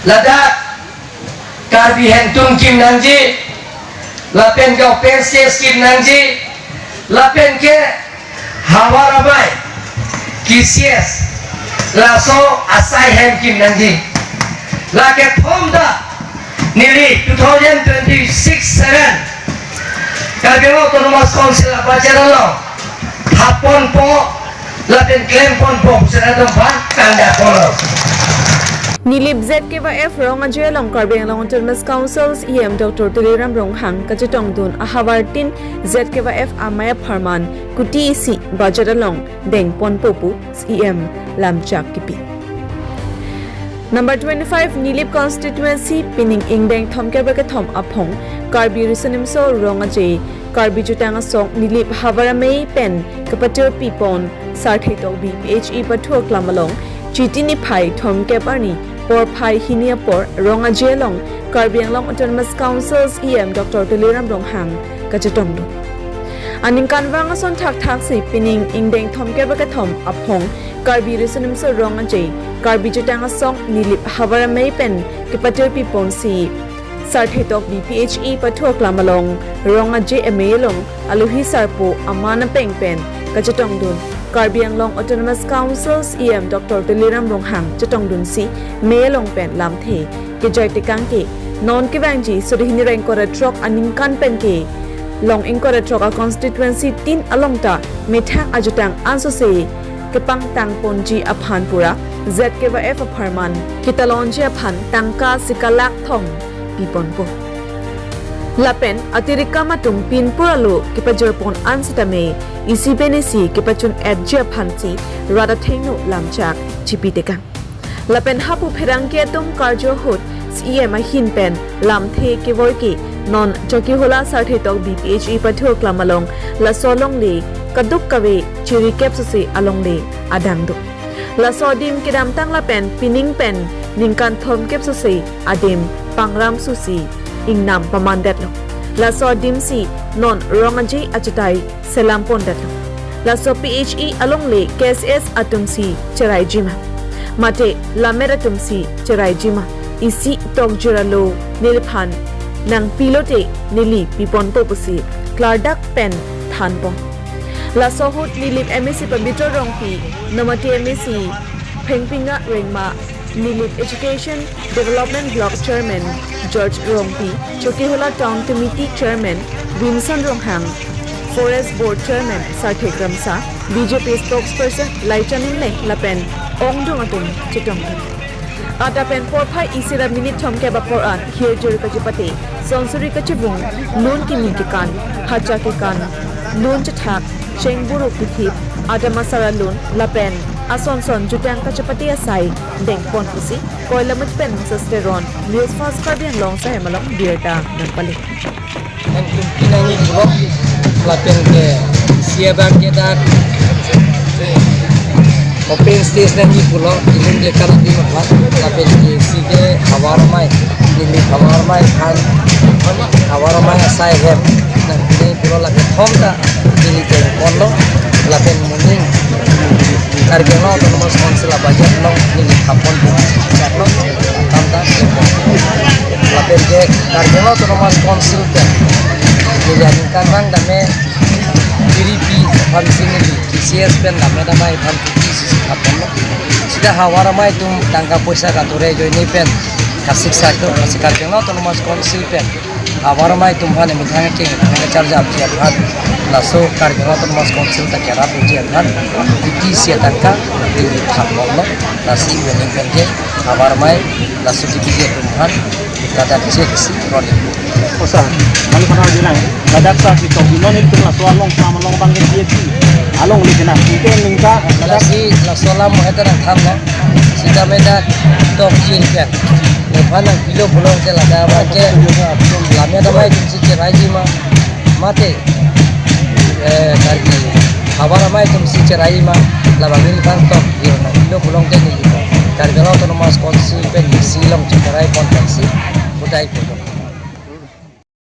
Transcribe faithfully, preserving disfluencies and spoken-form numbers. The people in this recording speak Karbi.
Ladak Karbi Hemtung kim nangji, lapen ke open space kim nangji, lapen ke Havar Amei, K C S, laso asai hem kim nangji. Lake thom ta neli two thousand twenty-six seven Karbi Anglong Autonomous Council a-budget along thapponpo lapen klemponpo pusi nangtumphan kangdakponlo. Nilip Z K Y F rong aje along Karbi Anglong Autonomous Council C E M Doctor Tuliram Ronghang kachetongdun ahavartin Z K Y F amei apharman kuti isi budget along dengponpo pu C E M lamchak kipi. Number twenty-five Nilip constituency pining ingdeng thomkep ra kethom aphong Karbi Riso Nimso Rong Aje Karbi Jutang Asong Nilip Havar Amei pen kepatir pipon Sarthe Tokbi P H E pathu aklam along Chiti niphai thomkep arni porphai hini apor rong aje along Karbi Anglong Autonomous Council C E M Doctor Tuliram Ronghang kachetongdun. Aningkanvang ason thakthaksi pining ingdeng thomkep ra kethom aphong Karbi Riso Nimso Rong Aje Karbi Jutang Asong Nilip Havar Amei pen kepatir piponsi Sarthe Tokbi P H E pathu aklam along rong aje amei along alohi sarpo aman apeng pen kachetongdun Karbi Anglong Autonomous Council C E M Doctor Tuliram Ronghang chetongdunsi mei along pen lamthe kejai tekang ke non kevangji suri hini ra ingkoi ra throk aningkan pen kelong ingkoi ra throk a-constituency tin along ta methang ajutang ansose kepangtangponji aphan pura Z K Y F apharman ketalonji aphan tangka sika lakh thom piponpo. Lapen atirikam atum pinpur alo kepajirpon an sitame isi pen isi kepachun-etji aphansi rat athengno lamchak chipi tekang. Lapen hapu pherangke atum karjo ahut C E M ahin pen lamthe kevoi ke non Chokihola Sarthe Tokbi P H E pathu aklam along laso alongle kaduk kave chirikep sose alongle adang do. Laso adim kedamtang lapen pining pen ningkan thomkep sose adim pangram susi ingnam pamandetlo. Laso adimsi non rong aje achetai selampondetlo. Laso P H E alongle K S S atumsi cheraijima, mate lammet atumsi cheraijima, isi tokjir alo neliphan nangpilote neli piponpo pusi klardak pen thanpon. Laso ahut Nilip M A C Pabitra Rongpi, Nomati M A C Phengpinga Rengma, Nilip Education Development Block Chairman George Rongpi, Chokihola Town Committee Chairman Vinson Ronghang, Forest Board Chairman Sarthe Kramsa, B J P Spokesperson Laichan Engleng lapen ongdung atum chetongdun. Adap pen porphai isi ra minute thomkep apor an hirjir kachepate, sonsuri kachevung, lun kimi kekan, hacha kekan, lun chethak, chengburu kithip, adam asar alun lapen ason son jutang kachepate asai dengpon pusi Koilamut pen Moses Teron, News Fast Karbi Anglong Sahem along birta nangpale. Nang tumpi nangji pulo, lapen ke isi abang ke dak open stage nangji pulo, ilung ke karat di maplat, lapen ke isi ke Havar Amei, Nilip Havar Amei aphan, Havar Amei asai hem nangpi nangji pulo, lapen thom ta Nilip dengponlo, lapen moning Karbi Anglong Autonomous Council a-budget along Nilip thapponpo, thaplo, thom ta dengpon. Lapen ke Karbi Anglong Autonomous Council pen neli aningkanvang dame P D P aphansi neli K C S pen dame dame aphan P D C si thapponlo. Sita Havar Amei atum tangka poisa kature ajoine pen kasiksak do, kasi Karbi Anglong Autonomous Council pen Havar Amei atum aphan emethang keng, emethang kacharjapji aphan, laso Karbi Anglong Autonomous Council ta kerapji aphan, P D C atangka neli thapponlo, lasi moning pen ke Havar Amei laso P D C atum aphan ladak chek si ron. O sir, mali kono di nang. Ladak sa si tok di non itu laso along sama along bang ke dia si. Along lagi nang. Itu ningka ladak. Lasi laso alam mo heta nangthanlo. Sita me dak tokjir pen. Nephan nangpilo pulo ke ladak abang ke lammet amei atumsi cheraijima, mate, eh, Karbi Havar Amei atumsi cheraijima, labang neliphan tokjir nangpilo pulo ke neli Karbi Anglong Autonomous Council pen isi along cheraipon pensi kudai pulo.